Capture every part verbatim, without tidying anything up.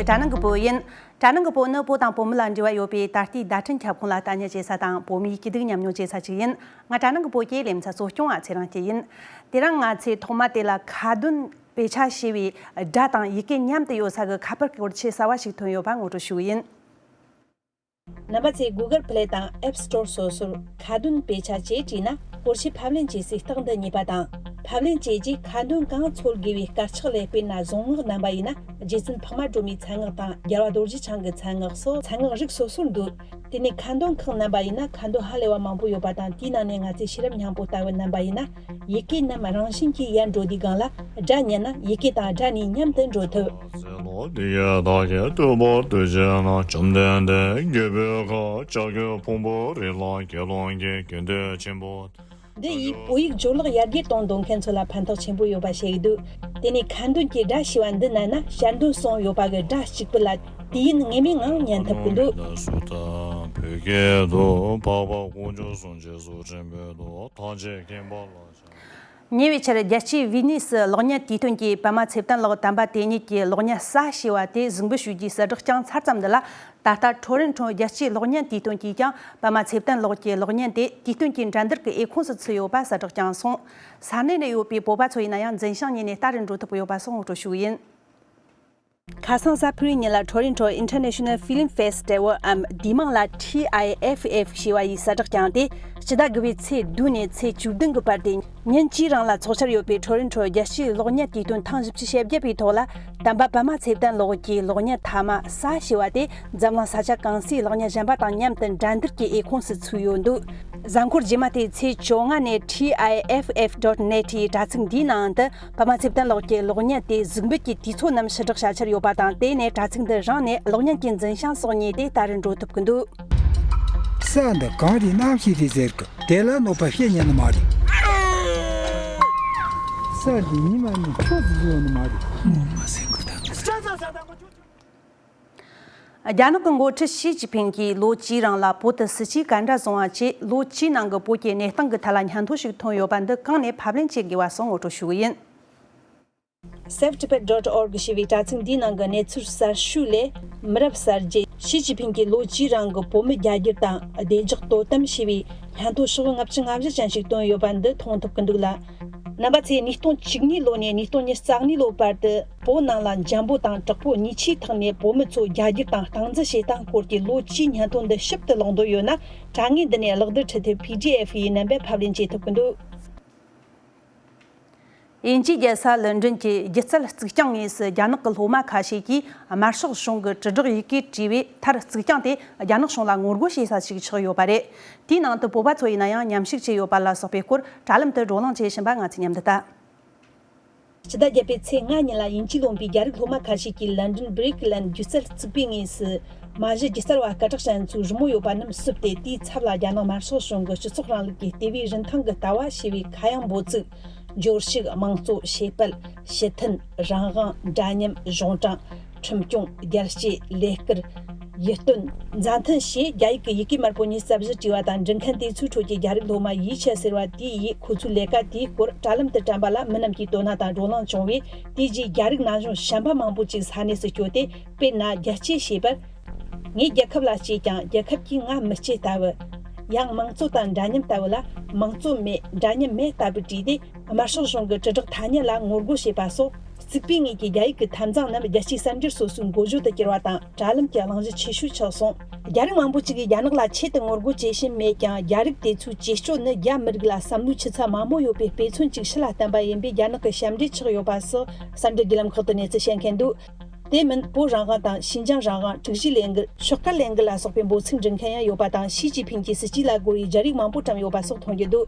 གྲ་ནང་གི་བོད་ཡིན། གྲ་ནང་གི་བོད་ནི་བོད་དང་བོད་མི་ལ་འབྲེལ་བ་ཡོད་པའི་ད་ལྟའི་བརྡ་འཕྲིན་ཁྱབ་ཁོངས་ལ་ལྟ་ཉན་བྱེད་ས་དང་བོད་མིའི་སྐྱིད་སྡུག་མཉམ་མྱོང་བྱེད་ས་ཞིག་ཡིན། ང་གྲ་ནང་གི་བོད་ཀྱི་ལེ་ཚན་གཙོ་སྐྱོང་བ་ཚེ་རིང་སྐྱིད་ཡིན། དེ་རིང་ང་ཚོས་ཐོག་མ་དེ་ལ་ཁ་འདོན་དཔེ་ཆ་ཞེས་པའི་སྒྲ་དང་ཡི་གེ་མཉམ་དུ་ཡོད་ས་གི་ཁ་པར་སྐོར་ཆེས་གསར་བ་ཞིག་ཐོན་ཡོད་པ་ངོ་སྤྲོད་ཞུ་གི་ཡིན། རྣམ་པ་ཚོས་Google Play དང་App Store སོ་སོར་ཁ་འདོན་དཔེ་ཆ་ཅེས་བྲིས་ན་སྐོར་ཞིབ་ཕབ་ལེན་བྱེད་སའི་རྟགས་འདི་རྙེད་པ་དང་། ཕབ་ལེན་བྱས་རྗེས་ཁ་འདོན་གང་འཚོལ་དགོས་པའི་དཀར་ཆག་ལས། དཔེར་ན་རྫོང་ངག་རྣམ་པ་ཡིན་ན་རྗེ་བཙུན་འཕགས་མ་སྒྲོལ་མའི་མཚན་སྔགས་དང་རྒྱལ་བ་རྡོ་རྗེ་འཆང་གི་མཚན་སྔགས་སོགས་མཚན་སྔགས་རིགས་སོ་སོར་འདུས། དེ་ནས་ཁ་འདོན་ཁག་རྣམ་པ་ཡིན་ན་ཁ་འདོན་ཧ་ལས་པ་མང་པོ་ཡོད་པ་དང་། དེའི་ནང་ནས་ང་ཚོས་ཤེས་རབ་སྙིང་པོ་ལྟ་བུ་རྣམ་པ་ཡིན་ན། ཡི་གེ་རྣམས་རང་བཞིན་གྱིས་ཡལ་འགྲོ་དུས་སྒང་ལ་སྒྲ་ཉན་ན་ཡི་གེ་དང་སྒྲ་གཉིས་མཉམ་དུ་འགྲོ་ཐུབ། ཟེར་ལོ་འདི་ཡི་བདག་གིས་བསྟོད་པ་དུས་ཆེན་ན། བཅོམ་ལྡན་འདས་རྒྱལ་པོའི་ཁབ་ལྕགས་ཀྱུ་ཕུང་པོའི་རི་ལ་དགེ་སློང་གི་དགེ་འདུན་ཆེན་པོ། འདི་ཡིས་བོད་ཡིག་སྦྱོར་ཀློག་ཡར་རྒྱས་གཏོང་འདོད་མཁན་ཚོ་ལ་ཕན་ཐོགས་ཆེན་པོ་ཡོད་པ་བཤད་ཀྱི་འདུག་དེ་ནས་ཁ་འདོན་གྱི་སྒྲ་ཞེས་པ་འདི་ན་ན་ཞལ་འདོན་གསུམ་ཡོད་པ་གི་སྒྲ་གཅིག་པུ་ལ་དུས་ཡུན་ངེས་མེད་ངང་ཉན་ཐུབ་ཀྱི་འདུག་སུ་དང་བོད་སྐད་དུ། འཕགས་པ་དཀོན་མཆོག་གསུམ་རྗེས་སུ་དྲན་པའི་མཐུ། ཐམས་ཅད་མཁྱེན་པ་ལ། ཉེ་བའི་ཆར་རྒྱལ་སྤྱིའི་བི་ནིས་གློག་བརྙན་དུས་སྟོན་གྱིས་པདྨ་ཚེ་བརྟན་ལགས་དམ་པ་དེ་ཉིད་ཀྱི་གློག་བརྙན་གསར་ཞེས་པ་དེ་གཟིགས་འབུལ་ཞུ་རྒྱུའི་གསལ་བསྒྲགས་བསྐྱངས་ཚར་ཙམ་འདི་ལ། ད་ལྟ་ཊོ་རེན་ཊོ་རྒྱལ་སྤྱིའི་གློག་བརྙན་དུས་སྟོན་གྱིས་ཀྱང་པདྨ་ཚེ་བརྟན་ལགས་ཀྱི་གློག་བརྙན་དེ་དུས་སྟོན་གྱི་འགྲན་བསྡུར་གྱི་ཨེ་ཁོངས་སུ་ཚུད་ཡོད་པ་གསལ་བསྒྲགས་བསྐྱངས་སོང་། ས་གནས་ནས་ཡོད་པའི་བོད་པ་ཚོ་ཡིན་ན་ཡང་འཛིན་བྱང་ཉིད་ནས་ལྟ་རུ་འགྲོ་ཐུབ་ཡོད་པ་སོགས་ངོ་སྤྲོད་ཞུ་གི་ཡིན། ཁ་སང་གཟའ་ཕུར་བུའི་ཉིན་ལ་ཊོ་རེན་ཊོ་International Film Festival འམ་བསྡུས་མིང་ལ་ཊི་ཨའི་ཨེཕ་ཨེཕ་ཞེས་པ་ཡིས་གསལ་བསྒྲགས་བསྐྱངས་ཏེ། སྤྱི་ཟླ་དགུ་པའི་ཚེས་བདུན་ནས་ཚེས་བཅུ་བདུན་གྱི་བར་དུ་ཉིན་གཅིག་རིང་ལ་འཚོགས་འཆར་ཡོད་པའི་ཊོ་རེན་ཊོ་རྒྱལ་སྤྱིའི་གློག་བརྙན་དུས་སྟོན་ཐེངས་བཞི་བཅུ་ཞེ་བརྒྱད་པའི་ཐོག་ལ། དམ་པ་པདྨ་ཚེ་བརྟན་ལགས་ཀྱི་གློག་བརྙན་མཐའ་མ་གསར་ཞེས་པ་དེ་འཛམ་གླིང་ས་ཆ་གང་སའི་གློག་བརྙན་གཞན་པ་དང་མཉམ་དུ་འགྲན་བསྡུར་གྱི་ཨེ་ཁོངས་སུ་ཚུད་ཡོད་འདུག་གཟའ་འཁོར་རྗེས་མ་དེ་ཚེས་བཅོ་ལྔ་ནས་ཊི་ཨའི་ཨེཕ་ཨེཕ་ཌོཊ་ནེཊ་ཡི་དྲ་ཚིགས་འདིའི་ནང་དུ་པདྨ་ཚེ་བརྟན་ལགས་ཀྱི་གློག་བརྙན་དེ་གཟིགས་འབུལ་གྱི་དུས་ཚོད་རྣམས་ཕྱིར་བསྒྲགས་བྱ་འཆར་ཡོད་པ་དང་། དེ་ནས་དྲ་ཚིགས་འདི་རང་ནས་གློག་བརྙན་གྱི་འཛིན་བྱང་སོགས་རྙེད་དེ་ལྟ་རུ་འགྲོ་ཐུབ་ཀྱི་འདུག་ས་འདི་གངས་རིའི་གནམ་གཤིས་རེད་ཟེར་གི། དེ་ལ་གནོད་པ་བྱེད་ཉན་ནི་མ་རེད། ས་འདི་ཉི་མ་ནི་ཆུ་ཟིག་ཡོང་ནི་མ་རེད། ངོ་མ་ཟེར་གི་ད། རྒྱ་ནག་གི་འགོ་ཁྲིད་ཞི་ཅིན་ཕིང་གིས་ལོ་བཅུའི་རིང་ལ་བོད་དུ་སྲིད་ཇུས་ག་འདྲ་བཟུང་བ་བཅས་ལོ་བཅུའི་ནང་གི་བོད་ཀྱི་གནས་སྟངས་ཀྱི་ཐད་ལ་སྙན་ཐོ་ཞིག་ཐོན་ཡོད་པ་འདི་གང་ནས་ཕབ་ལེན་བྱེད་དགོས་པ་སོགས་ངོ་སྤྲོད་ཞུ་གི་ཡིན། Save Tibet dot org ཞེས་པའི་དྲ་ཚིགས་འདིའི་ནང་གི་གནས་ཚུལ་གསར་ཤོས་ལས། མི་རབས་གསར་བརྗེ་ཞི་ཅིན་ཕིང་གིས་ལོ་བཅུའི་རིང་གི་བོད་མི་རྒྱ་སྒྱུར་དང་བདེ་འཇགས་དོ་དམ་ཞེས་པའི་སྙན་ཐོ་ཤོག་ལྔ་བཅུ་ང་བཞི་ཅན་ཞིག་བཏོན་ཡོད་པ་འདི་མཐོང་ཐུབ་ཀྱི་འདུག་ལ། རྣམ་པ་ཚོས་ཉིས་སྟོང་བཅུ་གཉིས་ལོ་ནས་ཉིས་སྟོང་ཉེར་གཉིས་ལོ་བར་དུ་བོད་ནང་ལ་འཇམ་པོ་དང་དྲག་པོ་གཉིས་ཆའི་ཐོག་ནས་བོད་མི་ཚོ་རྒྱ་སྒྱུར་དང་སྟངས་འཛིན་བྱེད་སྟངས་སྐོར་གྱི་ལོ་བཅུའི་སྙན་ཐོ་འདི་ཞིབ་ཏུ་ཀློག་འདོད་ཡོད་ན། དྲ་ངོས་འདི་ནས་གློག་རྡུལ་འཕྲུལ་ཐིག་པི་ཌི་ཨེཕ་ཡི་རྣམ་པ་ཕབ་ལེན་བྱེད་ཐུབ་ཀྱི་འདུག་དབྱིན་ཇིའི་རྒྱལ་ས་ལན་ཀྲན་གྱི་སྒྱུ་རྩལ་གཙིགས་རྐྱང་ངོས་སུ་རྒྱ་ནག་གི་སློབ་མ་ཁ་ཤས་ཀྱིས་དམར་ཤོག་གཞུང་གི་དྲིལ་བསྒྲགས་ཡི་གེ་བྲིས་པའི་མཐར་གཙིགས་རྐྱང་དེ་རྒྱ་ནག་གཞུང་ལ་ངོ་རྒོལ་བྱེད་ས་ཞིག་ཆགས་ཡོད་པ་རེད། དེའི་ནང་དུ་བོད་པ་ཚོ་ཡིན་ན་ཡང་མཉམ་ཞུགས་བྱས་ཡོད་པ་ལ་སོགས་པའི་སྐོར་དྲ་ལམ་དུ་བགྲོ་གླེང་བྱེད་བཞིན་པ་ང་ཚོས་མཉམ་དུ་ལྟ། སྤྱི་ཟླ་བརྒྱད་པའི་ཚེས་ལྔ་ཉིན་ལ་དབྱིན་ཇིའི་ལོན་པའི་རྒྱ་རིགས་སློབ་མ་ཁ་ཤས་ཀྱིས་ལན་ཀྲན་བྷི་རིག་ལན་སྒྱུ་རྩལ་རྩིག་པའི་ངོས་སུ་མ་གཞི་སྒྱུ་རྩལ་བ་སྐད་གྲགས་ཅན་ཚོའི་རི་མོ་ཡོད་པ་རྣམས་བསུབས་ཏེ། དེའི་ཚབ་ལ་རྒྱ་ནག་དམར་ཤོག་གཞུང་གི་སྤྱི་ཚོགས་རིང་ལུགས་ཀྱི་ལྟེ་བའི་རིན་ཐང་གི་ལྟ་བ་ཞེས་པའི་ཁ་གཡང་འབོད་ཚིག་འབྱོར་ཕྱུག། དམངས་གཙོ། ཤེས་དཔལ། ཕྱི་ཐོན། རང་དབང་། འདྲ་མཉམ། གཞུང་དྲང་། ཁྲིམས་སྐྱོང་། རྒྱལ་གཅེས། ལས་བསྐུར། ཡིད་རྟོན། མཛའ་མཐུན་ཞེས་རྒྱ་ཡིག་གི་ཡི་གེ་དམར་པོ་ཉི་ཤུ་རྩ་བཞི་བྲིས་པ་དང་། འབྲི་མཁན་དེ་ཚོའི་ཁྲོད་ཀྱི་རྒྱ་རིགས་སློབ་མ་ཡི་ཆི་ཟེར་བ་དེ་ཡིས་ཁོ་ཚོའི་ལས་ཀ་དེའི་སྐོར་དྲ་ལམ་དུ་བཀྲམ་པ་ལ་མི་རྣམས་ཀྱིས་དོ་སྣང་དང་བགྲོ་གླེང་བྱུང་བས། དེ་རྗེས་རྒྱ་རིགས་ན་གཞོན་གཞན་པ་མང་པོ་ཅིག་ས་གནས་སུ་བསྐྱོད་དེ། དཔེར་ན། རྒྱལ་གཅེས་ཞེས་པར། ངས་རྒྱལ་ཁབ་ལ་གཅེས་ཀྱང་རྒྱལ་ཁབ་ཀྱིས་ང་མི་གཅེས་ལྟ་བུ། ཡང་དམངས་གཙོ་དང་འདྲ་མཉམ་ལྟ་བུ་ལ་དམངས་གཙོ་མེད། འདྲ་མཉམ་མེད་ལྟ་བུ་བྲིས་ཏེ། དམར་ཤོག་གཞུང་གི་དྲིལ་བསྒྲགས་ཐ་སྙད་ལ་ངོ་རྒོལ་བྱེད་པ་སོགས། རྩིག་པའི་ངོས་ཀྱི་རྒྱ་ཡིག་གི་འཐབ་འཛིང་རྣམས་རྒྱལ་སྤྱིའི་གསར་འགྱུར་སོ་སོའི་འགོ་བརྗོད་དུ་གྱུར་བ་དང་། དྲ་ལམ་གྱི་གླེང་གཞི་ཆེ་ཤོས་ཆགས་སོང་། རྒྱ་རིགས་མང་པོ་ཅིག་གིས་རྒྱ་ནག་ལ་ཆེད་དུ་ངོ་རྒོལ་བྱེད་བཞིན་མེད་ཀྱང་། རྒྱ་རིགས་དེ་ཚོའི་བྱེད་སྤྱོད་ནི་རྒྱ་མི་རིགས་ལ་བསམ་བློའི་ཆུ་ཚད་མང་པོ་ཡོད་པའི་དཔེ་མཚོན་ཅིག་ཕྱི་ལ་བསྟན་པ་ཡིན་པས། རྒྱ་ནག་གི་ཞབས་འདྲེན་ཆགས་ཡོད་པ་སོགས་གསར་འགྱུར་བརྒྱུད་ལམ་ཁག་ཏུ་གནས་ཚུལ་བཤད་མཁན་འདུག་དེ་མིན། བོད་རང་དབང་དང་ཤིན་ཅང་རང་དབང་། དྲུག་བཞིའི་ལས་འགུལ། ཤོག་དཀར་ལས་འགུལ་ལ་སོགས་པའི་འབོད་ཚིག་འབྲི་མཁན་ཡང་ཡོད་པ་དང་། ཞི་ཅིན་ཕིང་གིས་སྲིད་ཇུས་ལ་རྒོལ་བའི་རྒྱ་རིགས་མང་པོ་བཀྲམ་ཡོད་པ་སོགས་མཐོང་རྒྱུ་འདུག་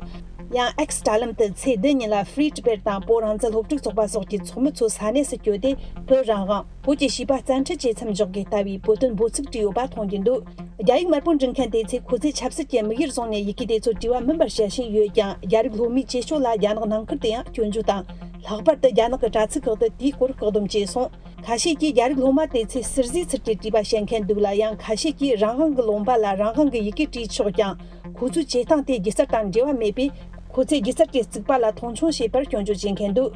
ཡང་ཨེགས་དྲ་ལམ་དུ་ཚེས་བདུན་ཉིན་ལ་Free Tibet དང་བོད་རང་བཙན་སློབ་ཕྲུག་ཚོགས་པ་སོགས་ཀྱི་ཚོགས་མི་ཚོ་ས་གནས་སུ་བསྐྱོད་དེ། བོད་རང་དབང་། བོད་ཀྱི་བྱིས་པ་བཙན་ཁྲིད་བྱེད་མཚམས་འཇོག་དགོས་ལྟ་བུའི་བོད་དོན་འབོད་ཚིག་བྲིས་ཡོད་པ་མཐོང་རྒྱུ་འདུག་རྒྱ་ཡིག་དམར་པོ་འབྲི་མཁན་དེ་ཚོས་ཁོ་ཚོས་ཆབ་སྲིད་ཀྱི་དམིགས་ཡུལ་བཟུང་ནས་ཡི་གེ་དེ་ཚོ་བྲིས་པ་མིན་པར་བཤད་བཞིན་ཡོད་ཀྱང་། རྒྱ་རིགས་སློབ་མའི་བྱེད་སྤྱོད་ལ་རྒྱ་ནག་ནང་ཁུལ་དུ་ཡང་སྐྱོན་བརྗོད་དང་། ལྷག་པར་དུ་རྒྱ་ནག་གི་དྲ་ཚིགས་ཁག་ཏུ་དེའི་སྐོར་བཀག་སྡོམ་བྱས་སོང་། ཁ་ཤས་ཀྱིས་རྒྱ་རིགས་སློབ་མ་དེ་ཚོས་ཟུར་ཟའི་ཚུལ་གྱིས་བྲིས་པ་བཤད་མཁན་འདུག་ལ། ཡང་ཁ་ཤས་ཀྱིས་རང་དབང་གི་ལུང་པ་ལ་རང་དབང་གི་ཡི་གེ་བྲིས་ཆོག་ཀྱང་། ཁོ་ཚོའི་བྱེད་སྟངས་དེ་སྒྱུ་རྩལ་དང་འབྲེལ་བ་མེད་པས། ཁོ་ཚོས་སྒྱུ་རྩལ་གྱི་རྩིག་པ་ལ་མཐོང་ཆུང་བྱེད་པར་སྐྱོན་བརྗོད་བྱེད་མཁན་འདུག་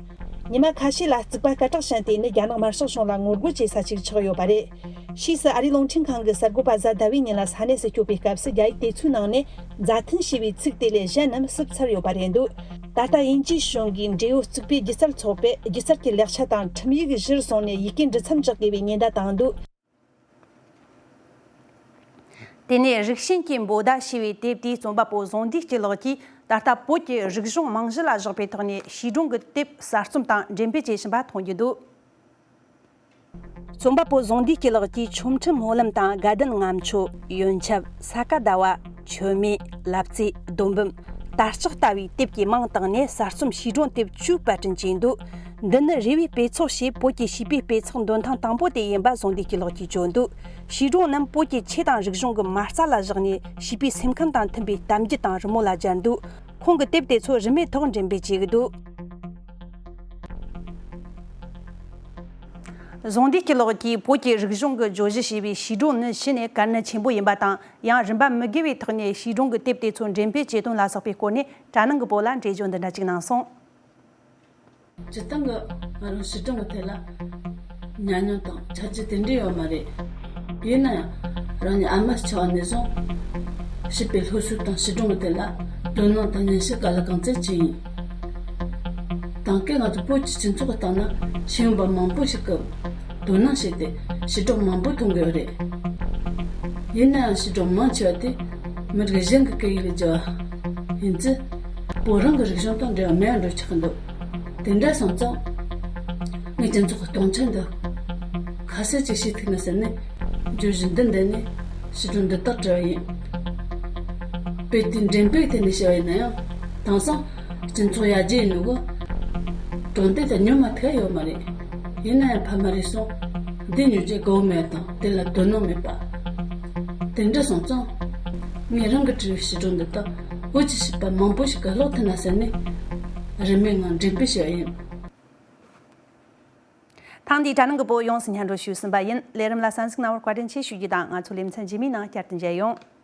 ཉི་མ་ཁ་ཤས་ལ་རྩིག་པ་སྐད་གྲགས་ཅན་དེ་ནི་རྒྱ་ནག་དམར་ཤོག་གཞུང་ལ་ངོ་རྒོལ་བྱེད་ས་ཞིག་ཆགས་ཡོད་པ་རེད། ཕྱིས་སུ་ཨ་རིའི་རླུང་འཕྲིན་ཁང་གི་གསར་འགོད་པ་གཟའ་ཟླ་བའི་ཉིན་ལ་ས་གནས་སུ་བསྐྱོད་པའི་སྐབས་སུ། རྒྱ་ཡིག་དེ་ཚོའི་ནང་ནས་མཛའ་མཐུན་ཞེས་པའི་ཚིག་དེ་ལས་གཞན་རྣམས་བསུབ་ཚར་ཡོད་པ་རེད་འདུག་ད་ལྟ་དབྱིན་ཇིའི་གཞུང་གིས་འབྲེལ་ཡོད་རྩིག་པའི་སྒྱུ་རྩལ་ཚོགས་པས་སྒྱུ་རྩལ་གྱི་ལེགས་ཆ་དང་ཁྲིམས་ཡིག་གཞིར་བཟུང་ནས་ཡི་གེ་འབྲི་མཚམས་འཇོག་དགོས་པའི་ཉེན་བརྡ་བཏང་འདུག་དེ་ནས་རིགས་ཞེན་གྱི་འབོད་བརྡ་ཞེས་པའི་དེབ་དེའི་རྩོམ་པ་པོ་ཟོང་དུས་སྐྱིད་ལགས་ཀྱིས། ད་ལྟ་བོད་ཀྱི་རིག་གཞུང་རྨང་གཞི་ལ་བཞག་པའི་ཐོག་ནས་བྱིས་སྒྲུང་གི་དེབ་གསར་རྩོམ་དང་འགྲེམས་སྤེལ་བྱེད་བཞིན་པ་མཐོང་རྒྱུ་འདུག་རྩོམ་པ་པོ་ཟོང་དུས་སྐྱིད་ལགས་ཀྱིས་ཆོ་འཕྲུལ་སྨོན་ལམ་དང་དགའ་ལྡན་ལྔ་མཆོད། ཡོན་ཆབ། ས་ག་ཟླ་བ། མཆོད་མེ། ལབ་རྩེ། རྡོ་འབུམ། དར་ལྕོག་ལྟ་བུའི་དེབ་ཀྱི་མིང་བཏགས་ནས་གསར་རྩོམ་བྱིས་སྒྲུང་དེབ་བཅུ་པར་སྐྲུན་བྱས་འདུག་འདི་ནི་རེ་བའི་དཔེ་ཚོགས་ཞེས་བོད་ཀྱི་བྱིས་པའི་དཔེ་ཚོགས་འདོན་ཐེངས་དང་པོ་དེ་ཡིན་པ་ཟོང་དུས་སྐྱིད་ལགས་ཀྱིས་བརྗོད་འདུག་བྱིས་སྒྲུང་རྣམས་བོད་ཀྱི་ཆོས་དང་རིག་གཞུང་གི་མ་རྩ་ལ་བཞག་ནས་བྱིས་པའི་སེམས་ཁམས་དང་མཐུན་པའི་གཏམ་རྒྱུད་དང་རི་མོ་ལ་སྦྱར་འདུག་ཁོང་གི་དེབ་དེ་ཚོ་རིན་མེད་ཐོག་འགྲེམས་སྤེལ་བྱེད་ཀྱི་འདུག་ཟོང་དུས་སྐྱིད་ལགས་ཀྱིས་བོད་ཀྱི་རིག་གཞུང་གི་བརྗོད་གཞི་ཞེས་པའི་བྱིས་སྒྲུང་ནི་གཞི་ནས་གལ་གནད་ཆེན་པོ་ཡིན་པ་དང་། ཡང་རིན་པ་མི་དགོས་པའི་ཐོག་ནས་བྱིས་སྒྲུང་གི་དེབ་དེ་ཚོ་འགྲེམས་སྤེལ་བྱེད་དོན་ལ་སོགས་པའི་སྐོར་ནས་གྲྭ་ནང་གི་བོད་ལ་འགྲེལ་བརྗོད་འདི་འདྲ་ཅིག་གནང་སོང་། སྤྱིར་བཏང་གི་ང་རང་བྱིས་སྒྲུང་གི་ཐད་ལ་ཉམས་མྱོང་དང་ཆ་རྒྱུས་དེ་འདྲ་ཡོད་མ་རེད། ཡིན་ན་ཡང་རང་ཉིད་ཨ་མ་ཆགས་ནས་བཟུང་བྱིས་པའི་སློབ་གསོ་དང་བྱིས་སྒྲུང་གི་ཐད་ལ་དོ་སྣང་དང་ཉན་ཤེས་ག་ལ་གང་འཚམ་བྱས་ཡིན། དེང་སྐབས་ང་ཚོ་བོད་ཀྱི་སྤྱི་ཚོགས་ཀྱི་སྟེང་ན་ཤེས་ཡོན་པ་མང་པོ་ཞིག་གིས་དོ་སྣང་བྱས་ཏེ་བྱིས་སྒྲུང་མང་པོ་མཐོང་གི་ཡོད་རེད། ཡིན་ན་ཡང་བྱིས་སྒྲུང་མང་ཆེ་བ་དེ་མི་རིགས་གཞན་གྱི་སྐད་ཡིག་ལ་བསྒྱུར་བ་ཡིན་ཙང་བོད་རང་གི་རིག་གཞུང་དང་འབྲེལ་བ་མེད་པ་འགྲོ་ཆགས་ཀྱི་འདུག་དེ་འདྲ་སོང་ཙང་ངས་སྤྱི་ཚོགས་ཀྱི་སྟོང་ཆ་འདི་ཁ་གསལ་ཅིག་བྱེད་ཐུབ་ན་ཟེར་ནས་བརྗོད་གཞི་འདི་འདེམས་ནས་བྱིས་སྒྲུང་འདི་དག་བྲིས་པ་ཡིན། དཔེ་དེབ་འགྲེམས་སྤེལ་ཐད་ནས་བཤད་པ་ཡིན་ན་ཡང་། དེང་སང་སྤྱི་ཚོགས་ཡར་རྒྱས་ཡིན་ནོ་གི་དོན་དེ་ད་ཉོ་མ་ཐུབ་ཡོད་མ་རེད། ཡིན་ན་ཡང་ཕ་མ་རེ་ཟུང་འདི་ཉོ་རྒྱུ་དགའ་བོ་མེད་དང་དེ་ལ་དོ་སྣང་མེད་པ། དེ་འདྲ་སོང་ཙང་ངས་རང་གིས་བྲིས་པའི་བྱིས་སྒྲུང་འདི་དག་བོད་ཀྱི་བྱིས་པ་མང་པོ་ཞིག་གིས་ཀློག་ཐུབ་ན་ཟེར་ནས་རིན་མེད་ངང་འགྲེམས་སྤེལ་བྱས་པ་ཡིན། ཐེངས་འདིའི་གྲྭ་ནང་གི་བོད་ཡོངས་སུ་སྙན་སྒྲོན་ཞུས་ཟིན་པ་ཡིན། ལས་རིམ་ལ་གསན་གཟིགས་གནང་བར་བཀའ་དྲིན་ཆེ་ཞུ་རྒྱུ་དང་། ང་ཚོ་ལེ་ཚན་རྗེས་མའི་ནང་བསྐྱར་དུ་མཇལ་ཡོང་།